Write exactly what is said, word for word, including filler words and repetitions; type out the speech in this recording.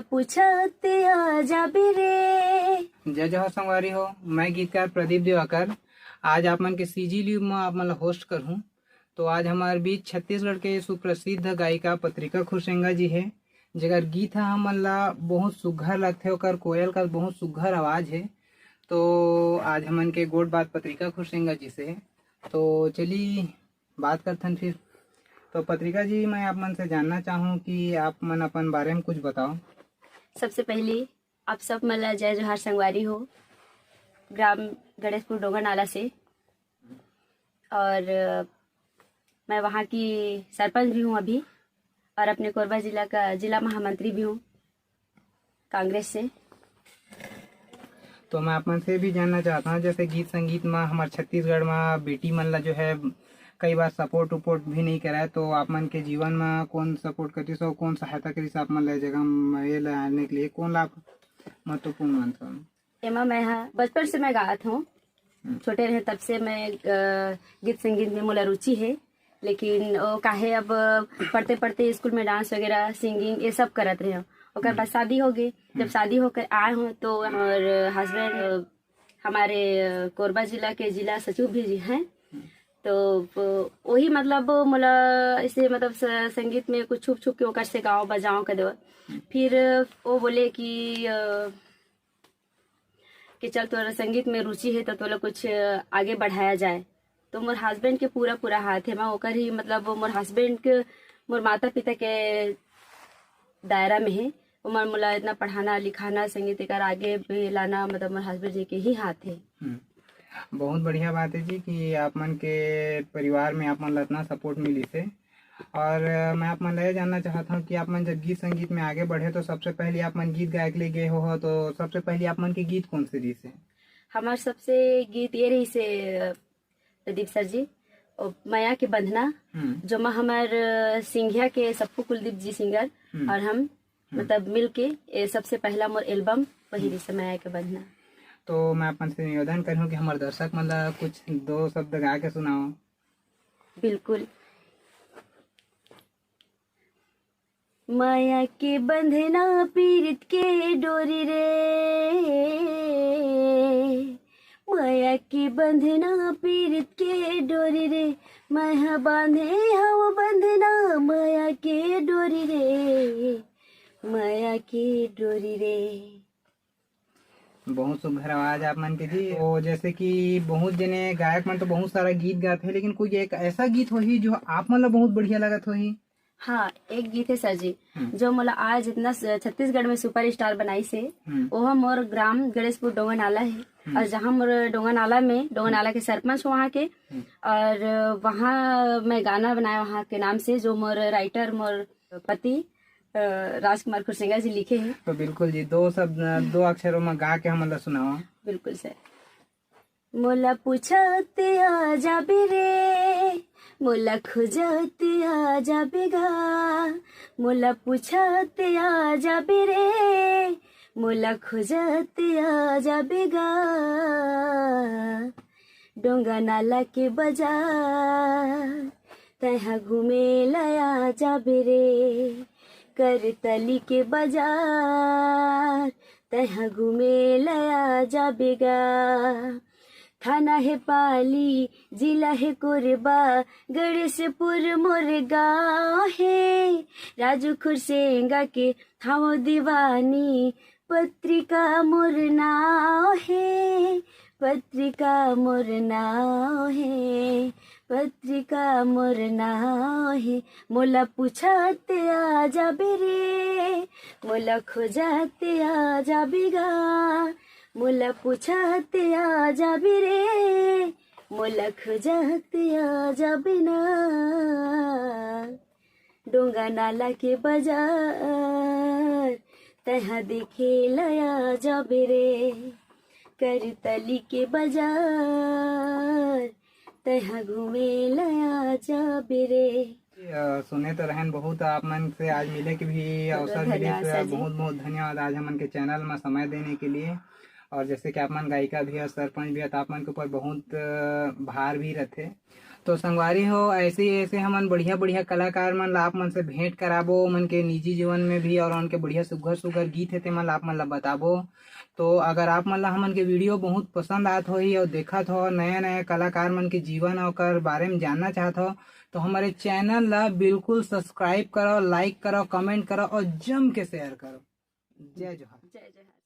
पूछत आ जाबे रे। जय जोहार संगवारी हो, मैं गीतकार प्रदीप दिवाकर। आज आप मन के सीजी लीव म आप मन ला होस्ट करहूँ। तो आज हमार बीच छत्तीसगढ़ के सुप्रसिद्ध गायिका पत्रिका खुरसेंगा जी हे, जेकर गीत ह हमन ला बहुत सुग्घर लगथे, ओकर कोयल का बहुत सुग्घर आवाज हे। तो आज हमन के गोठ बात पत्रिका खुरसेंगा जी से। तो चली बात करथन फिर। तो पत्रिका जी, मैं आप मन से जानना चाहूँ कि आप मन अपन बारे में कुछ बताओ। सबसे पहली आप सब मन ला जय जोहार संगवारी हो, ग्राम गणेशपुर डोंगर नाला से। और, अ, मैं वहाँ की सरपंच भी हूँ अभी, और अपने कोरबा जिला का जिला महामंत्री भी हूँ कांग्रेस से। तो मैं आप मन से भी जानना चाहता हूँ, जैसे गीत संगीत में हमारे छत्तीसगढ़ में बेटी मन ला जो है कई बार सपोर्ट उपोर्ट भी नहीं कराए, तो आप मन के जीवन में कौन सपोर्ट करिस और कौन सहायता करिस आप मन ला ए जगह में ये ला आने के लिए, कौन ला आप महत्वपूर्ण मानता हूँ? एमा मैं हा बचपन से मैं गात हूँ, हम्म। छोटे रहे तब से मैं, अ, गीत संगीत में मोला रुचि है, लेकिन वो काहे अब पढ़ते पढ़ते स्कूल में डांस वगैरह, सिंगिंग, ये सब करत रहे हूँ। ओकर बाद शादी हो गई। जब शादी होकर आए हूँ तो हमारे हस्बैंड, अ, हमारे, अ, कोरबा जिला के जिला सचिव भी जी हैं। तो, अ, वही मतलब मोला ऐसे मतलब स-, संगीत में कुछ छुप छुप के ओकर से गाँव बजाओ कर देवत। फिर वो बोले कि, अ, कि चल तोरा संगीत में रुचि है तो तोला कुछ आगे बढ़ाया जाए। तो मोर हस्बैंड के पूरा पूरा हाथ है, मैं ओकर ही मतलब मोर हस्बैंड के, मोर माता पिता के दायरा में है। ओमन मोला इतना पढ़ाना लिखाना संगीत एकर आगे भी लाना मतलब मोर हस्बैंड जी के ही हाथ है। हम्म। बहुत बढ़िया बात है जी कि आप मन के परिवार में आप मन ला इतना सपोर्ट मिलिस है। और, अ, मैं आप मन ला ये जानना चाहत हूँ कि आप मन जब गीत संगीत में आगे बढ़े तो सबसे पहले आप मन गीत गाए के लिए गए हो, हो तो सबसे पहले आप मन के गीत कौन से रहिस हे? हमार सबसे गीत ये रहिस हे, अ, प्रदीप सर जी, ओ, मया के बंधना, हम्म। जो मैं हमार, अ, सिंघिया के सप्पू कुलदीप जी सिंगर हम्म। और हम हम्म। मतलब मिल के ये सबसे पहला मोर एल्बम वही हम्म। रहिस हे मया के बंधना। तो मैं आप मन से निवेदन करहूँ कि हमारे दर्शक मन ला कुछ दो शब्द गा के सुनाओ। बिल्कुल। मया के बंधना पीरित के डोरी रे, मया के बंधना पीरित के डोरी रे, मैं ह बांधे हव बंधना मया के डोरी रे, मया के डोरी रे। बहुत सुघर आवाज आप मन के जी। तो जैसे कि बहुत जने गायक मन तो बहुत सारा गीत गाथे, लेकिन कोई एक ऐसा गीत होही जो आप मन ला बहुत बढ़िया लगत होही? हाँ, एक गीत है सर जी, हम्म। जो मोला आज इतना स-, छत्तीसगढ़ में सुपरस्टार बनाइस हे, हम्म। वो हम मोर ग्राम गणेशपुर डोंगरनाला है। हम्म। और जहाँ मोर डोंगरनाला में, डोंगरनाला के सरपंच वहाँ के, हम्म। और वहाँ मैं गाना बनाया वहाँ के नाम से, जो मोर राइटर, मोर पति, अ, राजकुमार खुरसेंगा जी लिखे हैं। तो बिल्कुल जी, दो शब्द, दो अक्षरों में गा के हमन ला सुनाओ। बिल्कुल सर। मोला पूछत आ जाबे रे, मोला खोजत आ जाबे गा, मोला पूछत आ जाबे रे, मोला खोजत आ जाबे गा। डोंगरनाला के बजार तैहा घूमे ला आ जाबे रे, करतली के बजार तैहा घूमे ला आ जाबे गा। थाना हे पाली, जिला हे कोरबा, गणेशपुर मोर गाँव हे। राजू खुरसेंगा के थाव दीवानी, पत्रिका मोर नाव हे, पत्रिका मोर नाव हे, पत्रिका मोर नाव हे। मोला पूछत आ जाबे रे, मोला खोजत आ जाबे गा, मोला पूछत आ जाबे रे, मोला खोजत आ जाबे ना। डोंगरनाला के बजार तैहा देखे ला आ जाबे रे, करतली के बजार तैहा घूमे ला आ जाबे रे। अ, सुने तो रहन बहुत, आप मन से आज मिले के भी अवसर मिले, धन्यवाद सर जी। बहुत बहुत धन्यवाद आज हमन के चैनल में समय देने के लिए। और जैसे कि आप मन गायिका भी है, सरपंच भी है, तो आप मन के ऊपर बहुत, अ, भार भी रहथे। तो संगवारी हो, ऐसे ही ऐसे हमन बढ़िया बढ़िया कलाकार मन ला आप मन से भेंट कराबो, ओमन के निजी जीवन में भी, और उनके बढ़िया सुघर सुघर गीत हे, तेमन ला आप मन ला बताबो। तो अगर आप मन ला हमन के वीडियो बहुत पसंद आत होही और देखत हो, नया नया कलाकार मन के जीवन और ओकर बारे में जानना चाहत हो, तो हमारे चैनल ला बिल्कुल सब्सक्राइब करो, लाइक करो, कमेंट करो और जम के शेयर करो। जय जोहार। जय जोहार।